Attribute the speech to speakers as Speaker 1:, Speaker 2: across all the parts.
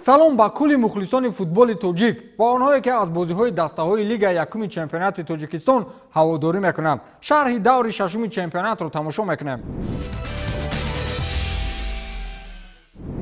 Speaker 1: Салом ба кулли мухлисони футболи тоҷик ва онҳое, ки аз бозиҳои дастаҳои лигаи якуми чемпионати Тоҷикистон ҳаводорӣ мекунанд. Шарҳи даври шашуми чемпионатро тамошо мекунем.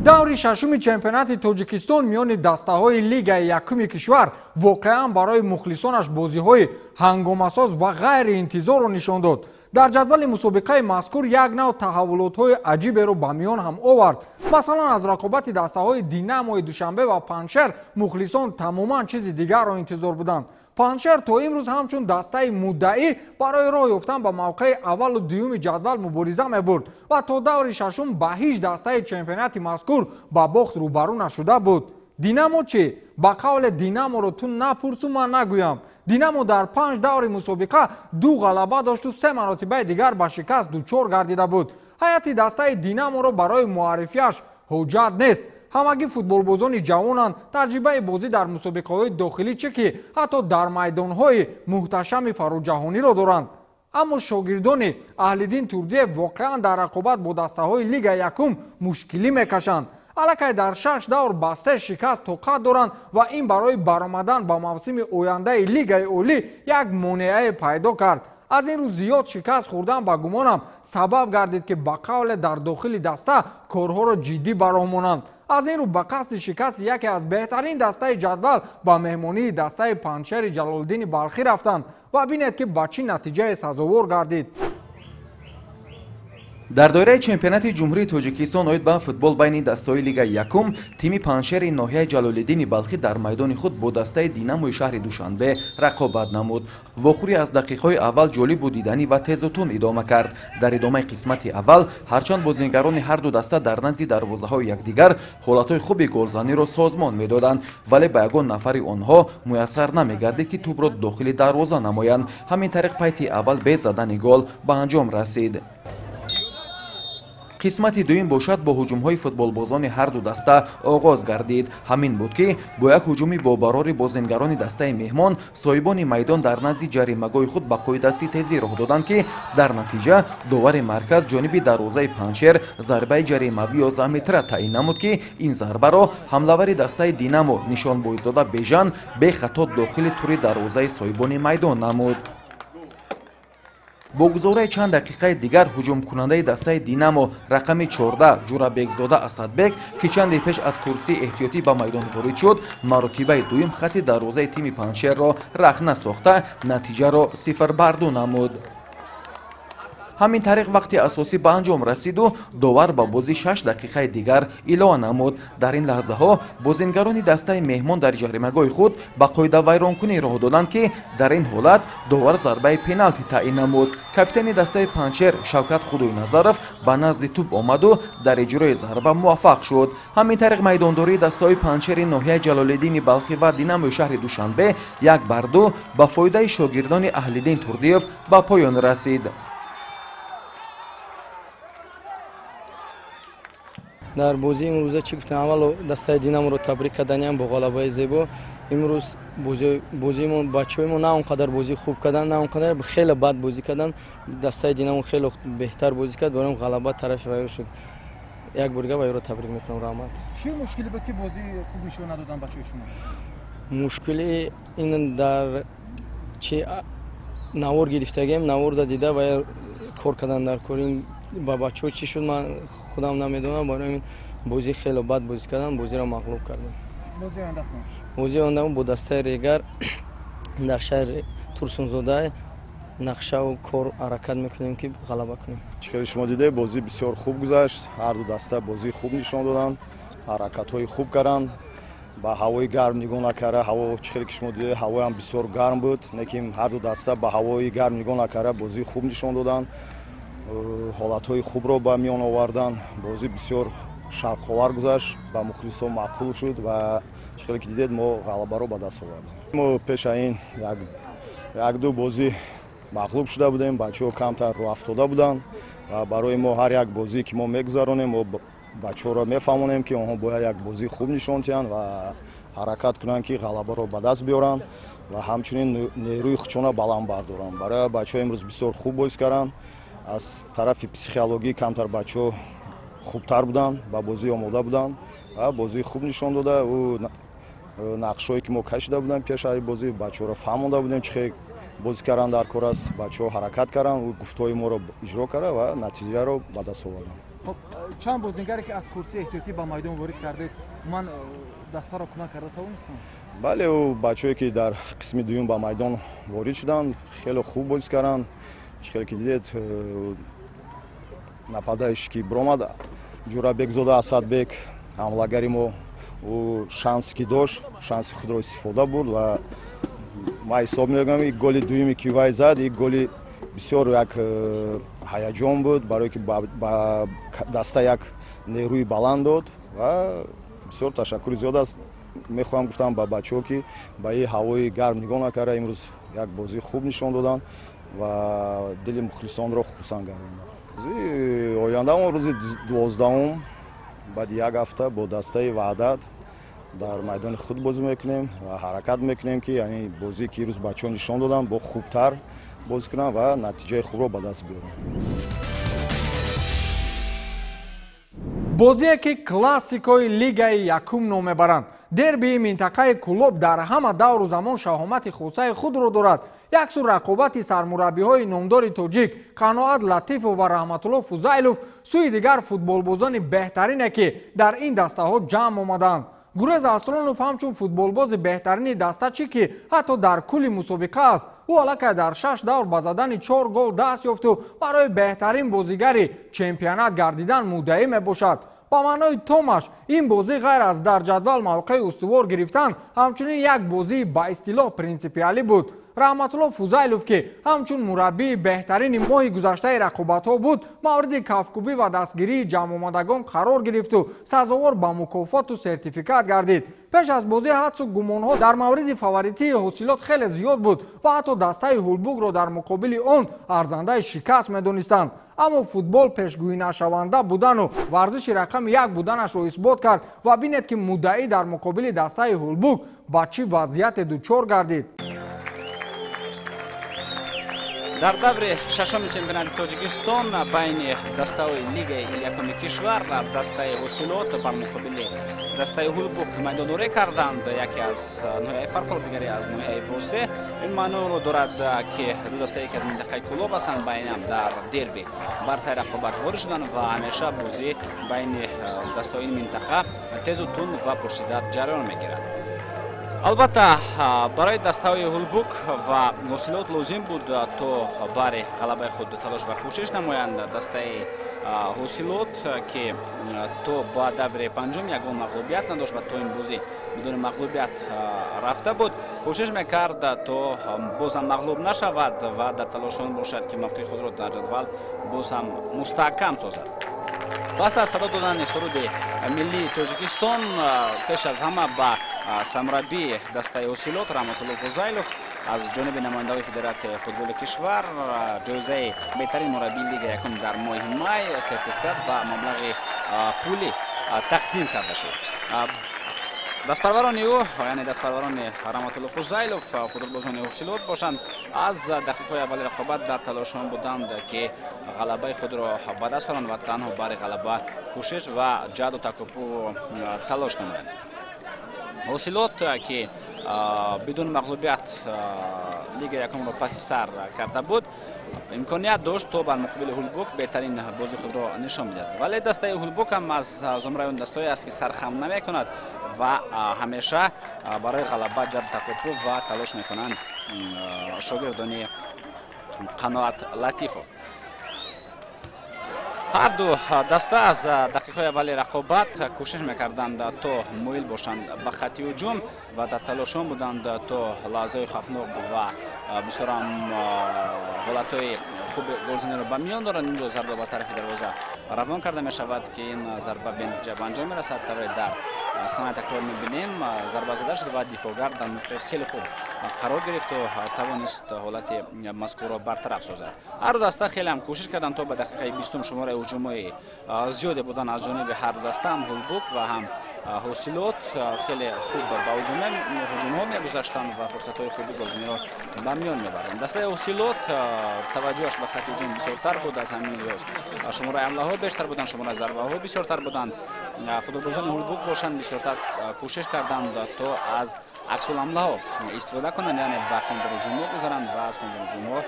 Speaker 1: Даври шашуми чемпионати Тоҷикистон миёни дастаҳои лигаи якуми кишвар воқеан барои мухлисонаш бозиҳои ҳангомасоз ва ғайриинтизорро нишон дод. Дар ҷадвали мусобиқаи мазкур як нав таҳаввулотҳои аҷиберо ба миён ҳам овард. Масалан, аз рақобати дастаҳои Динамои Душанбе ва Панҷшер мухлисон тамоман чизи дигарро интизор буданд. Панҷшер то имрӯз ҳамчун дастаи муддаӣ барои роҳ ёфтан ба мавқеи аввалу дуюми ҷадвал мубориза мебурд ва то даври шашум ба ҳеҷ дастаи чемпионати мазкур ба бохт рӯбарӯ нашуда буд. Динамо чӣ? Ба қавле Динаморо ту напурсу, ман нагӯям. Динамо дар 5 даври мусобиқа 2 ғалаба дошту 3 маротибаи дигар ба шикаст дучор гардида буд. Ҳайати дастаи Динаморо барои муаррифиаш ҳуҷҷат нест. Ҳамагӣ футболбозони ҷавонанд, таҷрибаи бозӣ дар мусобиқаҳои дохилӣ чӣ ки ҳатто дар майдонҳои муҳташами фароҷаҳониро доранд. Аммо шогирдони Аҳлиддин Турдиев воқеан дар рақобат бо дастаҳои лигаи якум мушкилӣ мекашанд. Аллакай дар 6 давр ба 3 шикаст тоқат доранд ва ин барои баромадан ба мавсими ояндаи лигаи олӣ як монеае пайдо кард. Аз ин рӯ зиёд шикаст хӯрдан ба гумонам сабаб гардид, ки ба қавле дар дохили даста корҳоро ҷиддӣ бароҳ монанд. Аз ин рӯ ба қасди шикасти яке аз беҳтарин дастаи ҷадвал ба меҳмонии дастаи Панҷшери Ҷалолиддини Балхӣ рафтанд ва бинед, ки ба чӣ натиҷае сазовор гардид.
Speaker 2: Дар доираи чемпионати Ҷумҳурии Тоҷикистон оид ба футбол байни дастаҳои лигаи якум, тими Панҷшери ноҳияи Ҷалолиддини Балхӣ дар майдони худ бо дастаи Динамои шаҳри Душанбе рақобат намуд. Вохӯрӣ аз дақиқаҳои аввал ҷолибу диданӣ ва тезу тунд идома кард. Дар идомаи қисмати аввал ҳарчанд бозингарони ҳарду даста дар назди дарвозаҳои якдигар ҳолатҳои хуби голзаниро созмон медоданд, вале ба ягон нафари онҳо муяссар намегардид, ки тӯбро дохили дарвоза намоянд. Ҳамин тариқ пайти аввал бе задани гол ба анҷом расид. Қисмати дуюм бошад бо ҳуҷумҳои футболбозони ҳарду даста оғоз гардид. Ҳамин буд, ки бо як ҳуҷуми бобарори бозингарони дастаи меҳмон соҳибони майдон дар назди ҷаримагоҳи худ ба қоидасти тезӣ роҳ доданд, ки дар натиҷа довари марказ ҷониби дарвозаи Панҷшер зарбаи ҷаримавӣ 11 метра таъин намуд, ки ин зарбаро ҳамлавари дастаи Динамо Нишонбойзода Бежан бехато дохили тури дарвозаи соҳибони майдон намуд. Бо гузораи чанд дақиқаи дигар ҳуҷумкунандаи дастаи Динамо рақами 14 Ҷурабекзода Асадбек, ки чанде пеш аз курсии эҳтиётӣ ба майдон ворид шуд, маротибаи дуюм хатти дарвозаи тими Панҷшерро рахна сохта, натиҷаро 0-2 намуд. Ҳамин тариқ вақти асосӣ ба анҷом расиду довар ба бозӣ 6 дақиқаи дигар илова намуд. Дар ин лаҳзаҳо бозингарони дастаи меҳмон дар ҷаримагоҳи худ ба қоидавайронкунӣ роҳ доданд, ки дар ин ҳолат довар зарбаи пеналти таъин намуд. Капитани дастаи Панҷшер Шавкат Худойназаров ба назди тӯб омаду дар иҷрои зарба муваффақ шуд. Ҳамин тариқ майдондории дастаҳои Панҷшери ноҳияи Ҷалолиддини Балхӣ ва Динамои шаҳри Душанбе 1-2 ба фоидаи шогирдони Аҳлиддин Турдиев ба поён расид.
Speaker 3: Дар бозии имрӯза чӣ гуфтем? Аввало дастаи Динаморо табрик карданиам бо ғалабаи зебо. Имрӯз бозиимон бачаҳои мо на он қадар бозии хуб карданд, на он қадар хеле бад бозӣ карданд. Дастаи Динамо хеле беҳтар бозӣ кард, барои ғалаба тарафи вайро шуд. Як бор дигар вайро табрик мекунам, раҳмат.
Speaker 4: Чӣ мушкиле буд, ки бозии хуб нишон надоданд бачаҳои шумо?
Speaker 3: Мушкили ин дар чи навор гирифтагием, наворда дида ва кор кардан дар кор. Ба бачаҳо чӣ шуд, ман худам намедонам. Барои ин бозӣ хеле бад бозӣ кардам, бозиро мағлуб кардам. Бозии ояндамон бо дастаи Регар дар шаҳри Турсунзода нақшаву кор ҳаракат мекунем, ки ғалаба кунем.
Speaker 5: Чӣ хеле шумо диде, бозӣ бисёр хуб гузашт. Ҳарду даста бозии хуб нишон доданд, ҳаракатҳои хуб карданд. Ба ҳавои гарм нигоҳ накарда, ҳаво чӣ хеле ки шумо диде, ҳавоям бисёр гарм буд, лекин ҳарду даста ба ҳавои гарм нигоҳ накарда бозии хуб нишон доданд, ҳолатҳои хубро ба миён оварданд. Бозӣ бисёр шавқовар гузашт, ба мухлисон маъқул шуд ва чӣ хеле ки дидед, мо ғалабаро ба даст овардем. Мо пеша ин як-ду бозӣ мағлуб шуда будем, бачаҳо камтар рӯафтода буданд ва барои мо ҳар як бозие ки мо мегузаронем, мо бачаҳоро мефаҳмонем, ки онҳо бояд як бозии хуб нишон диҳанд ва ҳаракат кунанд, ки ғалабаро ба даст биёранд ва ҳамчунин нерӯи худшонро баланд бардоранд. Барои бачаҳо имрӯз бисёр хуб бозӣ карданд. Аз тарафи психологӣ камтар бачаҳо хубтар буданд, ба бозӣ омода буданд ва бозии хуб нишон дода. Ӯ нақшҳое ки мо кашида будем пеш аз бозӣ, бачаҳоро фаҳмонда будем, чӣ хел бозӣ кардан дар кор аст. Бачаҳо ҳаракат карданд, ӯ гуфтҳои моро иҷро карда ва натиҷаро ба даст оварданд.
Speaker 4: Хуб, чанд бозингаре ки аз курсии эҳтиётӣ ба майдон ворид кардед, ман дастаро кӯмак карда тавонистам?
Speaker 5: Бале, ӯ бачаҳое ки дар қисми дуюм ба майдон ворид шуданд, хеле хуб бозӣ карданд. Чӣ хеле ки дидед, нападающий ки биромад, Ҷурабекзода Асадбек, ҳамлагари мо, ӯ шансе ки дошт, шанси худро истифода бурд ва ман ҳисоб мекунам, ин голи дуюме ки вай зад, ин голи бисёр як ҳаяҷон буд, барое ки ба даста як нерӯи баланд дод ва бисёр ташаккури зиёд аст. Мехоҳам гуфтам ба бачаҳо, ки ба ин ҳавои гарм нигоҳ накарда, имрӯз як бозии хуб нишон доданд ва дили мухлисонро хурсанд гардонданд. Ояндаамон рӯзи 12-ум баъди як ҳафта бо дастаи Ваҳдат дар майдони худ бозӣ мекунем ва ҳаракат мекунем, ки яъне бозие ки имрӯз бачаҳо нишон доданд, бо хубтар бозӣ кунанд ва натиҷаи хубро ба даст биёранд.
Speaker 1: Бозие ки классикои лигаи якум ном мебаранд. Дербии минтақаи Кӯлоб дар ҳама давру замон шаҳомати хосаи худро дорад. Як су рақобати сармураббиҳои номдори тоҷик Қаноат Латифов ва Раҳматулло Фузайлов, сӯи дигар футболбозони беҳтарине ки дар ин дастаҳо ҷамъ омаданд. Гурез Аслонов ҳамчун футболбози беҳтарини даста чӣ ки ҳатто дар кулли мусобиқа аст, ӯ аллакай дар 6 давр ба задани 4 гол даст ёфту барои беҳтарин бозигари чемпионат гардидан муддаӣ мебошад. Ба маънои томаш ин бозӣ ғайр аз дар ҷадвал мавқеи устувор гирифтан, ҳамчунин як бозии ба истилоҳ принсипиалӣ буд. Раҳматулло Фузайлов, ки ҳамчун мураббии беҳтарини моҳи гузаштаи рақобатҳо буд, мавриди кафкӯбӣ ва дастгирии ҷамъомадагон қарор гирифту сазовор ба мукофоту сертификат гардид. Пеш аз бозӣ ҳадсу гумонҳо дар мавриди фаворитии ҳосилот хеле зиёд буд ва ҳатто дастаи Ҳулбукро дар муқобили он арзандаи шикаст медонистанд. Аммо футбол пешгӯинашаванда будану варзиши рақами як буданашро исбот кард ва бинед, ки муддаӣ дар муқобили дастаи Ҳулбук ба чӣ вазъияте дучор гардид.
Speaker 6: Дар даври шашуми чемпионати Тоҷикистон байни дастаҳои лигаи якуми кишвар дастаи Ҳосилот бар муқобили дастаи Ҳулбук майдонорӣ карданд. Яке аз ноҳияи Фархор, дигаре аз ноҳияи Восе. Ин маъноро дорад, ки ду дастае ки аз минтақаи Кӯлоб ҳастанд, байнам дар дерби бар сари рақобат ворид шуданд ва ҳамеша бозӣ байни дастаҳои ин минтақа тезу тунд ва пуршиддат ҷараён мегирад. Албатта, барои дастаҳои Ҳулбук ва Ҳосилот лозим буд то бари ғалабаи худ талош ва кӯшиш намоянд. Дастаи Ҳосилот, ки то ба даври панҷум ягон мағлубият надошт ва то ин бозӣ бидуни мағлубият рафта буд, кӯшиш мекард то бозам мағлуб нашавад ва дар талошон бошад, ки мавқеи худро дар ҷадвал бозам мустаҳкам созад. Пас аз садо додани суруди миллии Тоҷикистон, пеш аз ҳама ба сармураббии дастаи Ҳосилот Раҳматулло Фузайлов аз ҷониби намояндаҳои федератсияи футболи кишвар ҷоизаи беҳтарин мураббии лигаи якум дар моҳи май, сертификат ва маблағи пулӣ тақдим карда шуд. Дастпарварони ӯ, яъне дастпарварони Раҳматулло Фузайлов, футболбозони Ҳосилот бошанд, аз дақиқаҳои аввали рақобат дар талошон буданд, ки ғалабаи худро ба даст оранд ва танҳо бари ғалаба кӯшиш ва ҷаҳду такопӯ талош намоянд. Ҳосилот, ки бидуни мағлубият лигаи якумро паси сар карда буд, имконият дошт то бар муқобили Ҳулбук беҳтарин бози худро нишон бидиҳад. Вале дастаи Ҳулбук ҳам аз зумраи он дастое аст, ки сархам намекунад ва ҳамеша барои ғалаба ҷаҳду такопӯ ва талош мекунанд шогирдони Қаноат Латифов. Ҳар ду даста аз дақиқаҳои аввали рақобат кӯшиш мекарданд то муил бошанд ба хатти ҳуҷум ва дар талошон буданд то лаҳзаҳои хавфнок ва бисёрам ҳолатҳои хуби голзаниро ба миён доранд. Инҷо зарба ба тарафи дарвоза равон карда мешавад, ки ин зарба бенатиҷа ба анҷом мерасад. Тавре дар санаи такрор мебинем, зарба зада шуд ва дифоъгар дар мавқеи хеле хуб қарор гирифту тавонист ҳолати мазкурро бартараф созад. Ҳар ду даста хеле ҳам кӯшиш карданд то ба дақиқаи 20 шумораи ҳуҷумҳои зиёде будан аз ҷониби ҳар ду даста, ҳам Ҳулбук ва ҳам Ҳосилот хеле хуб ба ҳуҷумҳо мегузаштанд ва фурсатҳои хуби голзаниро ба миён мебарданд. Дастаи Ҳосилот таваҷҷӯҳаш ба хати ҳуҷум бисёртар буд, аз ҳамин лиҳоз шумораи ҳамлаҳо бештар буданд, шумораи зарбаҳо бисёртар буданд. Футболбозони Ҳулбук бошанд бисёртар кӯшиш карданд то аз аксулҳамлаҳо истифода кунанд, яъне ба контрҳуҷумҳо гузаранд ва аз контрҳуҷумҳо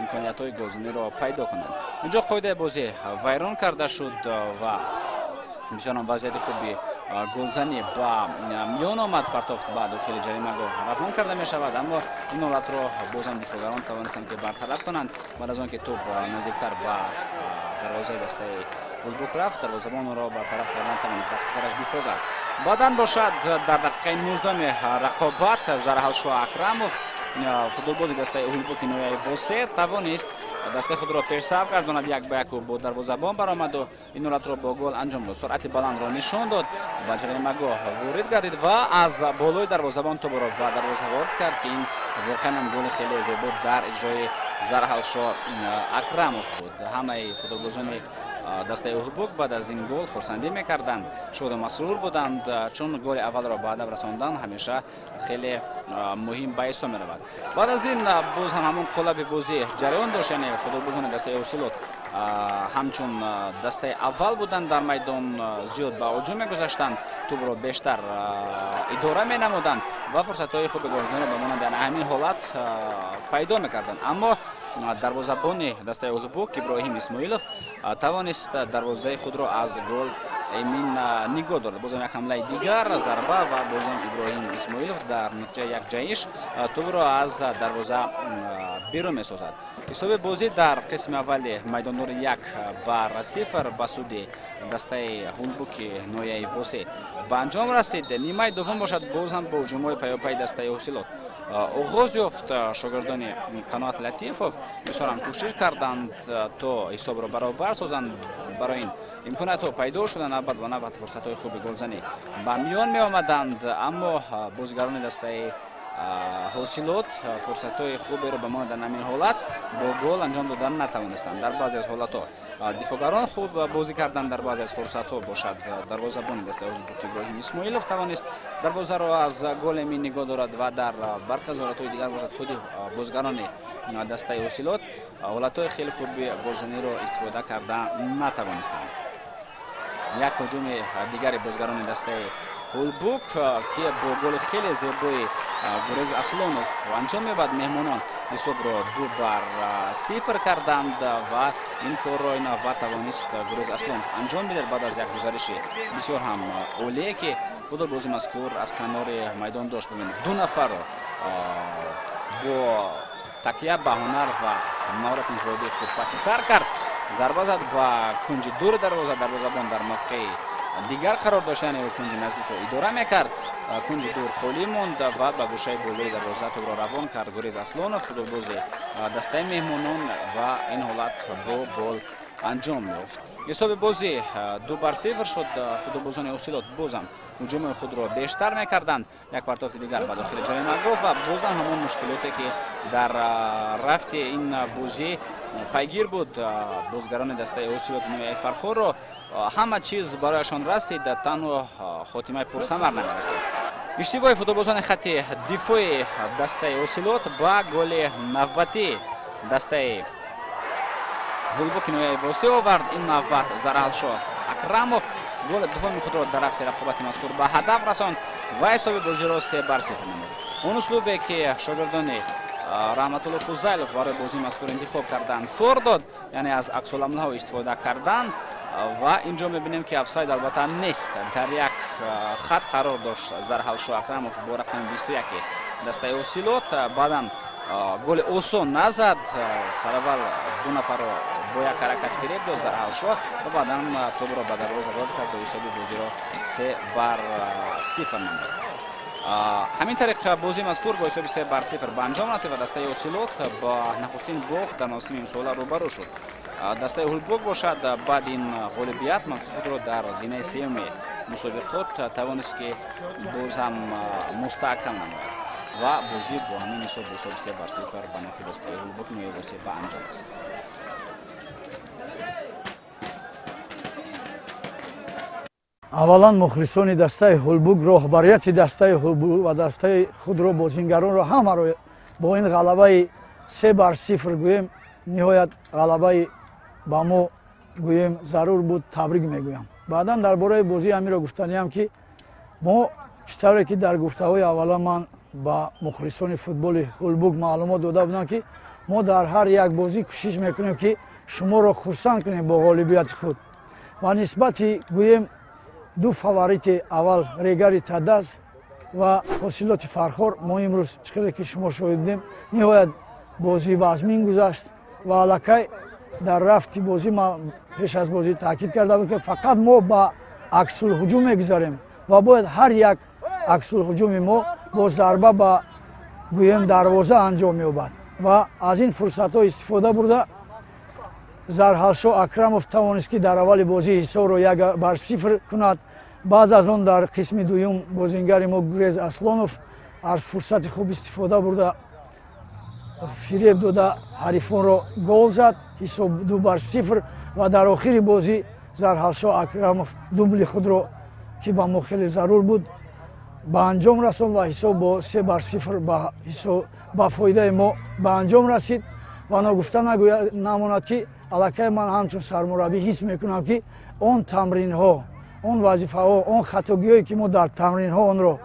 Speaker 6: имкониятҳои голзаниро пайдо кунанд. Инҷо қоидаи бозӣ вайрон карда шуд ва бисёрам вазъияти хуби голзанӣ ба миён омад. Партофт ба дохили ҷаримагоҳ равон карда мешавад, аммо ин ҳолатро бозам дифоъгарон тавонистанд ки бартараф кунанд. Баъд аз он ки тӯб наздиктар ба дарвозаи дастаи Ҳулбук рафт, дарвозабон онро бартараф кардан тавонист, дақиқараш дифоъ кард. Баъдан бошад дар дақиқаи 19 рақобат Зарҳалшоҳ Акрамов, футболбози дастаи Ҳулбуки ноҳияи Восе, тавонист дастаи худро пешсаф гардонад. 1-1 бо дарвозабон баромаду ин ҳолатро бо гол анҷом дод. Суръати баландро нишон дод, ба ҷаримагоҳ ворид гардид ва аз болои дарвозабон тӯбро ба дарвоза ворид кард, ки ин воқеан ҳам голи хеле зебо дар иҷрои Зарҳалшоҳ Акрамов буд. Ҳамаи футболбозони дастаи Ҳулбук баъд аз ин гол хурсандӣ мекарданд, шоду масрур буданд, чун голи аввалро ба ҳадаф расондан ҳамеша хеле муҳим ба ҳисоб меравад. Баъд аз ин боз ҳам ҳамон қолаби бозӣ ҷараён дошт, яъне футболбозони дастаи Ҳосилот ҳамчун дастаи аввал буданд дар майдон, зиёд ба ҳуҷум мегузаштанд, тӯбро бештар идора менамуданд ва фурсатҳои хуби голзаниро ба монанди ҳамин ҳолат пайдо мекарданд. Аммо дарвозабони дастаи Ҳулбук Иброҳим Исмоилов тавонист дарвозаи худро аз гол эмин нигоҳ дорад. Бозам як ҳамлаи дигар, зарба ва бозам Иброҳим Исмоилов дар натиҷаи як ҷаҳиш тӯбро аз дарвоза берун месозад. Ҳисоби бозӣ дар қисми аввали майдондори 1-0 ба суди дастаи Ҳулбуки ноҳияи Восе ба анҷом расид. Нимаи дуввум бошад боз ҳам бо ҳуҷумҳои паёпайи дастаи Ҳосилот оғоз ёфт. Шогирдони Қаноат Латифов бисёр ҳам кӯшиш карданд то ҳисобро баробар созанд. Барои ин имкониятҳо пайдо шуданд, навбат ба навбат фурсатҳои хуби голзанӣ ба миён меомаданд, аммо бозигарони дастаи Ҳосилот фурсатҳои хуберо ба монанди ҳамин ҳолат бо гол анҷом додан натавонистанд. Дар баъзе аз ҳолатҳо дифоъгарон хуб бозӣ карданд, дар баъзе аз фурсатҳо бошад дарвозабони дастаи Ҳулбук Иброҳим Исмоилов тавонист дарвозаро аз гол эмин нигоҳ дорад ва дар бархе аз ҳолатҳои дигар бошад худи бозигарони дастаи Ҳосилот ҳолатҳои хеле хуби голзаниро истифода карда натавонистанд. Як ҳуҷуми дигари бозигарони дастаи Ҳулбук ки бо голи хеле зебои Гурез Аслонов анҷом меёбад, меҳмонон ҳисобро 2-0 карданд ва ин корро ин навбат тавонист Гурез Аслонов анҷом бидиҳад баъд аз як гузариши бисёр ҳам олие ки футболбози мазкур аз канори майдон дошт. Бибинед, ду нафарро бо такя ба ҳунар ва маҳорати инфиродии худ паси сар кард, зарба зад ба кунҷи дури дарвоза. Дарвозабон дар мавқеи дигар қарор дошт, яъне кунҷи наздикро идора мекард, кунҷи дур холӣ монд ва ба гӯшаи болои дарвоза тӯбро равон кард Гурез Аслонов, футболбози дастаи меҳмонон, ва ин ҳолат бо гол анҷом ёфт. Ҳисоби бозӣ 2-0 шуд. Футболбозони Ҳосилот бозам ҳуҷуми худро бештар мекарданд. Як партофти дигар ба дохили ҷаримагоҳ ва бозам ҳамон мушкилоте ки дар рафти ин бозӣ пайгир буд бозигарони дастаи Ҳосилоти ноҳияи Фархорро ҳама чиз барояшон расид, танҳо хотимаи пурсамар намерасид. Иштибоҳи футболбозони хати дифои дастаи Ҳосилот ба голи навбатӣ дастаи Ҳулбуки ноҳияи Восе овард. Ин навбат Зарҳалшоҳ Акрамов голи дуввуми худро дар рафти рақобати мазкур ба ҳадаф расонд ва ҳисоби бозиро 3-0 намуд. Он услубе ки шогирдони Раҳматулло Фузайлов барои бозии мазкур интихоб карданд кор дод, яъне аз аксуламлаҳо истифода кардан ва инҷо мебинем ки офсайд албатта нест. Дар як хат қарор дошт Зарҳалшоҳ Акрамов бо рақами 21 дастаи Ҳосилот. Баъдан голи осон назад, сараввал ду нафарро бо як ҳаракат фиреб дод Зарҳалшоҳ ва баъдан тӯбро ба дарвоза ворид кард ва ҳисоби бозиро 3-0 намуд. Ҳамин тариқ бозии мазкур бо ҳисоби 3-0 ба анҷом расид ва дастаи Ҳосилот ба нахустин бохт дар мавсими имсола рӯбарӯ шуд. Дастаи Ҳулбук бошад баъд ин ғолибият мавқеи худро дар зинаи сеюми мусобиқот тавонист ки боз ҳам мустаҳкам намояд ва бозӣ бо ҳамин ҳисоб бо ҳисоби 3-0 ба нафъи дастаи Ҳулбук ноҳияи Восе ба анҷом расид.
Speaker 7: Аввалан мухлисони дастаи Ҳулбук, роҳбарияти дастаи Ҳулбук ва дастаи худро, бозингаронро ҳамаро бо ин ғалабаи 3-0 гӯем, ниҳоят ғалабаи ба мо гӯем зарур буд, табрик мегӯям. Баъдан дар бораи бозии ҳаминро гуфтаниям, ки мо чӣ тавре ки дар гуфтаҳои аввала ман ба мухлисони футболи Ҳулбук маълумот дода будам, ки мо дар ҳар як бозӣ кӯшиш мекунем, ки шуморо хурсанд кунем бо ғолибияти худ ва нисбати гӯем ду фаворити аввал Регари Тадаз ва Ҳосилоти Фархор мо имрӯз чӣ қадре ки шумо шоҳид будем, ниҳоят бозӣ вазмин гузашт ва аллакай дар рафти бозӣ ман пеш аз бозӣ таъкид карда будам, ки фақат мо ба аксулҳуҷум мегузарем ва бояд ҳар як аксулҳуҷуми мо бо зарба ба гӯем дарвоза анҷом меёбад ва аз ин фурсатҳо истифода бурда Зарҳалшо Акрамов тавонист, ки дар аввали бозӣ ҳисобро 1-0 кунад. Баъд аз он дар қисми дуюм бозингари мо Гурез Аслонов аз фурсати хуб истифода бурда фиреб дода ҳарифонро гол зад, ҳисоб 2-0 ва дар охири бозӣ Зарҳалшо Акрамов дубли худро, ки ба мо хеле зарур буд, ба анҷом расонд ва ҳисоб бо 3-0 ба фоидаи мо ба анҷом расид. Ва ногуфта намонад, ки аллакай ман ҳамчун сармураббӣ ҳис мекунам, ки он тамринҳо, он вазифаҳо, он хатогиҳое, ки мо дар тамринҳо онро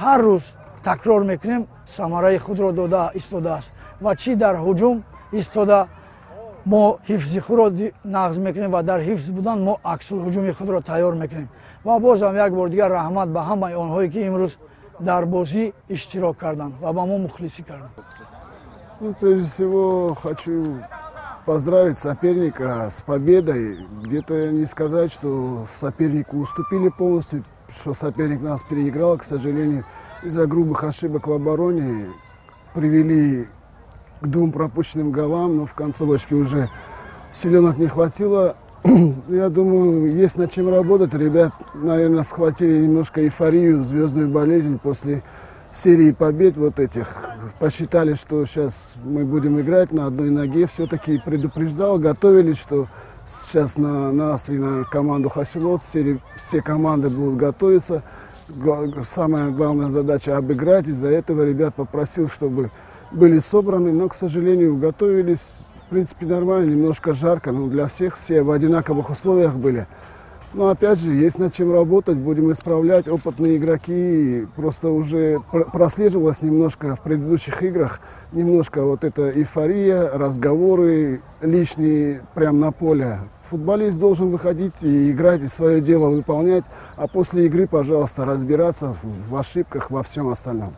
Speaker 7: ҳар рӯз такрор мекунем, самараи худро дода истодааст ва чӣ дар ҳуҷум истода мо ҳифзи худро нағз мекунем ва дар ҳифз будан мо аксулҳуҷуми худро тайёр мекунем. Ва бозам як бор дигар раҳмат ба ҳамаи онҳое, ки имрӯз дар бозӣ иштирок карданд ва ба мо мухлисӣ карданд.
Speaker 8: Ну, прежде всего, хочу поздравить соперника с победой. Где-то не сказать, что сопернику уступили полностью, что соперник нас переиграл, к сожалению, из-за грубых ошибок в обороне привели к двум пропущенным голам, но в концовочке уже силенок не хватило. Я думаю, есть над чем работать. Ребят, наверное, схватили немножко эйфорию, звездную болезнь после серии побед вот этих. Посчитали, что сейчас мы будем играть на одной ноге. Все-таки предупреждал, готовились, что сейчас на нас и на команду Хосилот все команды будут готовиться. Самая главная задача – обыграть. Из-за этого ребят попросил, чтобы были собраны, но, к сожалению, готовились, в принципе, нормально, немножко жарко, но для всех все в одинаковых условиях были. Но опять же, есть над чем работать, будем исправлять. Опытные игроки, просто уже прослеживалось немножко в предыдущих играх, немножко вот эта эйфория, разговоры лишние прямо на поле. Футболист должен выходить и играть, и свое дело выполнять, а после игры, пожалуйста, разбираться в ошибках, во всем остальном.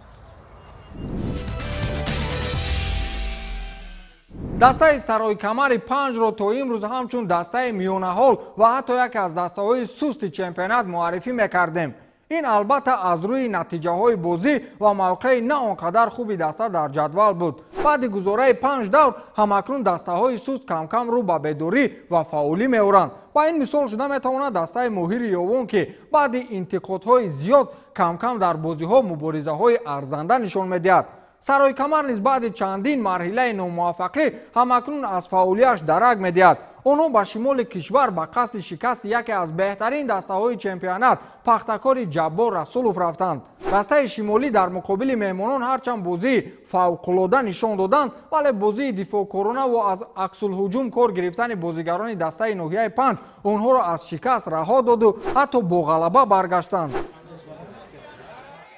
Speaker 1: Дастаи Саройкамари панҷро то имрӯз ҳамчун дастаи миёнаҳол ва ҳатто яке аз дастаҳои сусти чемпионат муаррифӣ мекардем. Ин албатта аз рӯи натиҷаҳои бозӣ ва мавқеи на он қадар хуби даста дар ҷадвал буд. Баъди гузораи 5 давр ҳамакнун дастаҳои суст камкам рӯ ба бедорӣ ва фаъолӣ меоранд. Ба ин мисол шуда метавонад дастаи Моҳири Ёвон, ки баъди интиқодҳои зиёд камкам дар бозиҳо муборизаҳои арзанда нишон медиҳад. Саройкамар низ баъди чандин марҳилаи номуваффақӣ ҳамакнун аз фаъолияш дарак медиҳад. Онҳо ба шимоли кишвар ба қасди шикасти яке аз беҳтарин дастаҳои чемпионат Пахтакори Ҷаббор Расулов рафтанд. Дастаи шимолӣ дар муқобили меҳмонон ҳарчанд бозии фавқулода нишон доданд, вале бозии дифоъкорона ва аз аксулҳуҷум кор гирифтани бозигарони дастаи ноҳияи 5 онҳоро аз шикаст раҳо доду ҳатто бо ғалаба баргаштанд.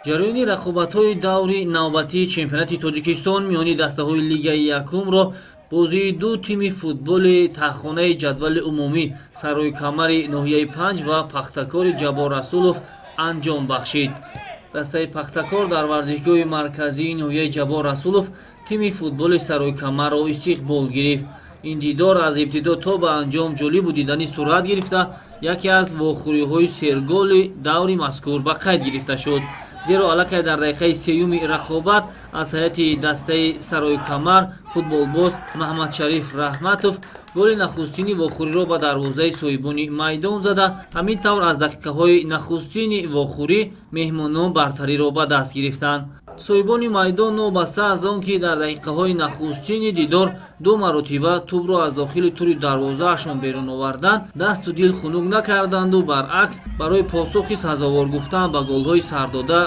Speaker 9: Ҷараёни рақобатҳои даври навбатии чемпионати Тоҷикистон миёни дастаҳои лигаи якумро бозии ду тими футболи таҳхонаи ҷадвали умумӣ Саройкамари ноҳияи 5 ва Пахтакори Ҷаббор Расулов анҷом бахшид. Дастаи Пахтакор дар варзишгоҳи марказии ноҳияи Ҷаббор Расулов тими футболи Саройкамарро истиқбол гирифт. Ин дидор аз ибтидо то ба анҷом ҷолибу дидани сурат гирифта, яке аз вохӯриҳои серголи даври мазкур ба қайд гирифта шуд. Зеро аллакай дар дақиқаи сеюми рақобат аз ҳайати дастаи Саройкамар футболбоз Маҳамадшариф Раҳматов голи нахустини вохӯриро ба дарвозаи соҳибони майдон зада, ҳамин тавр аз дақиқаҳои нахустини вохӯрӣ меҳмонон бартариро ба даст гирифтанд. Соҳибони майдон новобаста аз он ки дар дақиқаҳои нахустини дидор ду маротиба тӯбро аз дохили тури дарвозаашон берун оварданд, дасту дил хунук накарданду баръакс барои посухи сазовор гуфтан ба голҳои сардода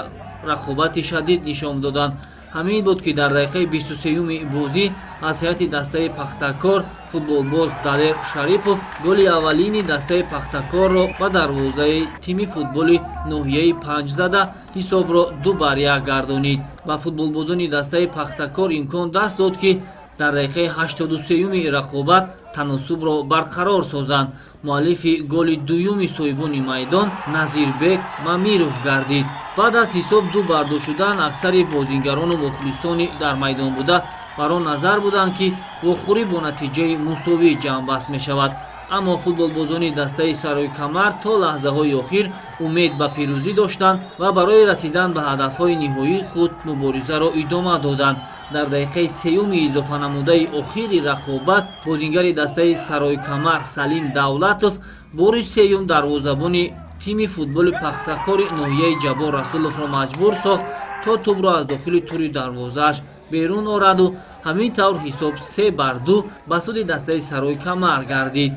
Speaker 9: рақобати шадид нишон доданд. Ҳамин буд ки дар дақиқаи 23-юми бозӣ аз ҳайати дастаи Пахтакор футболбоз Далер Шарипов голи аввалини дастаи Пахтакорро ба дарвозаи тими футболи ноҳияи 5 зада ҳисобро 2-1 гардонид. Ба футболбозони дастаи Пахтакор имкон даст дод, ки дар дақиқаи 83-юми рақобат таносубро барқарор созанд. Муаллифи голи дуюми соҳибони майдон Назирбек Мамиров гардид. Баъд аз ҳисоб 2-2 шудан аксари бозингарону мухлисони дар майдон буда бар он назар буданд, ки вохӯрӣ бо натиҷаи мусовӣ ҷамъбаст мешавад. Аммо футболбозони дастаи Саройкамар то лаҳзаҳои охир умед ба пирӯзӣ доштанд ва барои расидан ба ҳадафҳои ниҳоии худ муборизаро идома доданд. Дар дақиқаи сеюми изофанамудаи охири рақобат бозингари дастаи Саройкамар Салим Давлатов бори сеюм дарвозабони тими футболи Пахтакори ноҳияи Ҷаббор Расуловро маҷбур сохт, то тӯбро аз дохили тури дарвозааш берун ораду ҳамин тавр ҳисоб 3-2 ба суди дастаи Саройкамар гардид.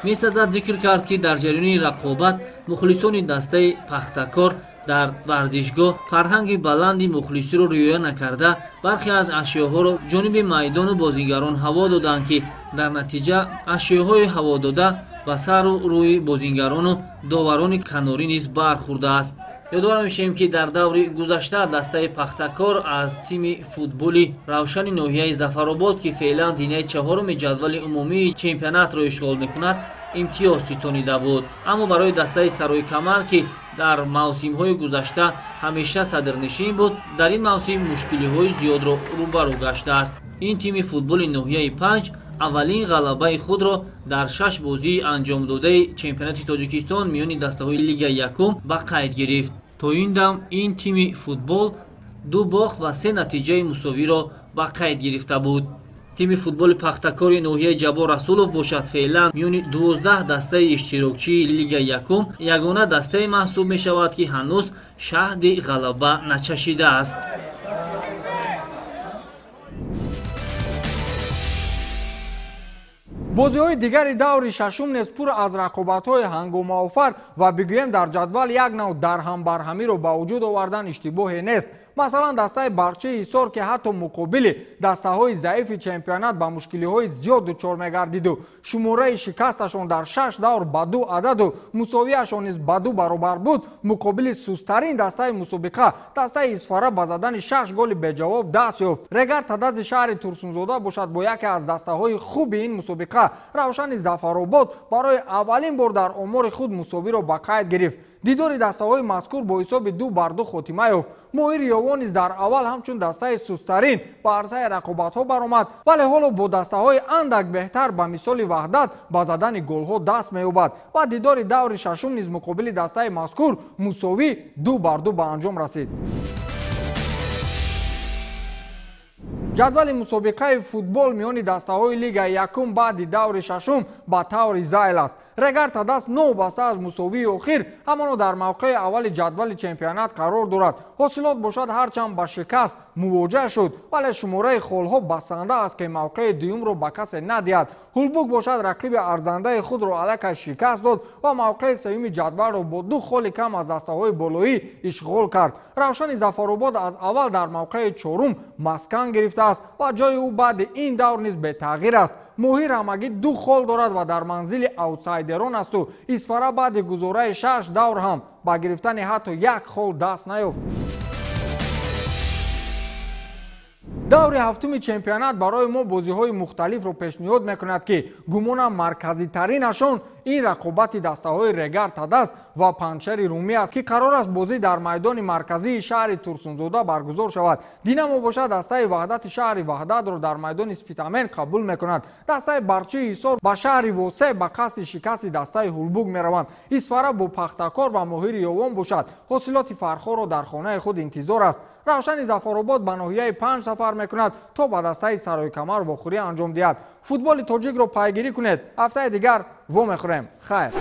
Speaker 9: Месазад зикр кард, ки дар ҷараёни рақобат мухлисони дастаи Пахтакор дар варзишгоҳ фарҳанги баланди мухлисиро риоя накарда бархе аз ашёҳоро ҷониби майдону бозингарон ҳаво доданд, ки дар натиҷа ашёҳои ҳаводода ба сару рӯи бозингарону доварони канорӣ низ бархӯрдааст. Ёдовар мешавем, ки дар даври гузашта дастаи Пахтакор аз тими футболи Равшани ноҳияи Зафаробод, ки феълан зинаи чаҳоруми ҷадвали умумии чемпионатро ишғол мекунад, имтиёз ситонида буд. Аммо барои дастаи Саройкамар, ки дар мавсимҳои гузашта ҳамеша садрнишин буд, дар ин мавсим мушкилиҳои зиёдро рӯбарӯ гаштааст. Ин тими футболи ноҳияи 5 аввалин ғалабаи худро дар 6 бозии анҷомдодаи чемпионати Тоҷикистон миёни дастаҳои Лигаи якум ба қайд гирифт. То ин дам ин тими футбол 2 бохт ва 3 натиҷаи мусовиро ба қайд гирифта буд. Тими футболи Пахтакори ноҳияи Ҷаббор Расулов бошад феълан миёни 12 дастаи иштирокчии Лигаи якум ягона дастае маҳсуб мешавад, ки ҳанӯз шаҳди ғалаба начашидааст.
Speaker 1: Бозиҳои дигари даври шашум низ пур аз рақобатҳои ҳангомаофар ва бигӯем дар ҷадвал як нав дарҳамбарҳамиро ба вуҷуд овардан иштибоҳе нест. Масалан, дастаи Барқчии Ҳисор, ки ҳатто муқобили дастаҳои заифи чемпионат ба мушкилиҳои зиёд дучор мегардиду шумораи шикасташон дар 6 давр ба 2 ададу мусовиашон низ ба 2 баробар буд, муқобили сустарин дастаи мусобиқа дастаи Исфара ба задани 6 голи беҷавоб даст ёфт. Регар Тадази шаҳри Турсунзода бошад бо яке аз дастаҳои хуби ин мусобиқа Равшани Зафаробод барои аввалин бор дар омори худ мусовиро ба қайд гирифт. Дидори дастаҳои мазкур бо ҳисоби 2-2 хотима ёфт. Моҳир Ёвон низ дар аввал ҳамчун дастаи сустарин ба арсаи рақобатҳо баромад, вале ҳоло бо дастаҳои андак беҳтар ба мисоли Ваҳдат ба задани голҳо даст меёбад ва дидори даври шашум низ муқобили дастаи мазкур мусовӣ 2-2 ба анҷом расид. Ҷадвали мусобиқаи футбол миёни дастаҳои Лигаи якум баъди даври шашум ба таври зайл аст. Регар Тадаст новобаста аз мусовии охир ҳамоно дар мавқеи аввали ҷадвали чемпионат қарор дорад. Ҳосилот бошад ҳарчанд ба шикаст мувоҷаҳ шуд, вале шумораи холҳо басанда аст, ки мавқеи дуюмро ба касе надиҳад. Ҳулбук бошад рақиби арзандаи худро аллакай шикаст дод ва мавқеи сеюми ҷадвалро бо 2 холи кам аз дастаҳои болоӣ ишғол кард. Равшани Зафаробод аз аввал дар мавқеи чорум маскан гирифтааст ва ҷои ӯ баъди ин давр низ бетағйир аст. Моҳир ҳамагӣ 2 хол дорад ва дар манзили аутсайдерон асту Исфара баъди гузораи 6 давр ҳам ба гирифтани ҳатто 1 хол даст наёфт. Даври ҳафтуми чемпионат барои мо бозиҳои мухталифро пешниҳод мекунад, ки гумонам марказитаринашон ин рақобати дастаҳои Регар Тадаст ва Панҷшери Румӣ аст, ки қарор аст бозӣ дар майдони марказии шаҳри Турсунзода баргузор шавад. Динамо бошад дастаи Ваҳдати шаҳри Ваҳдатро дар майдони Спитамен қабул мекунад. Дастаи Барқчии Ҳисор ба шаҳри Восе ба қасди шикасти дастаи Ҳулбук мераванд. Исфара бо Пахтакор ва Моҳири Ёвон бошад ҳосилоти Фархорро дар хонаи худ интизор аст. Равшани Зафаробод ба ноҳияи 5 сафар мекунад то ба дастаи Саройкамар вохӯрӣ анҷом диҳад. Футболи тоҷикро пайгирӣ кунед. Ҳафтаи дигар вомехӯрем. Хайр.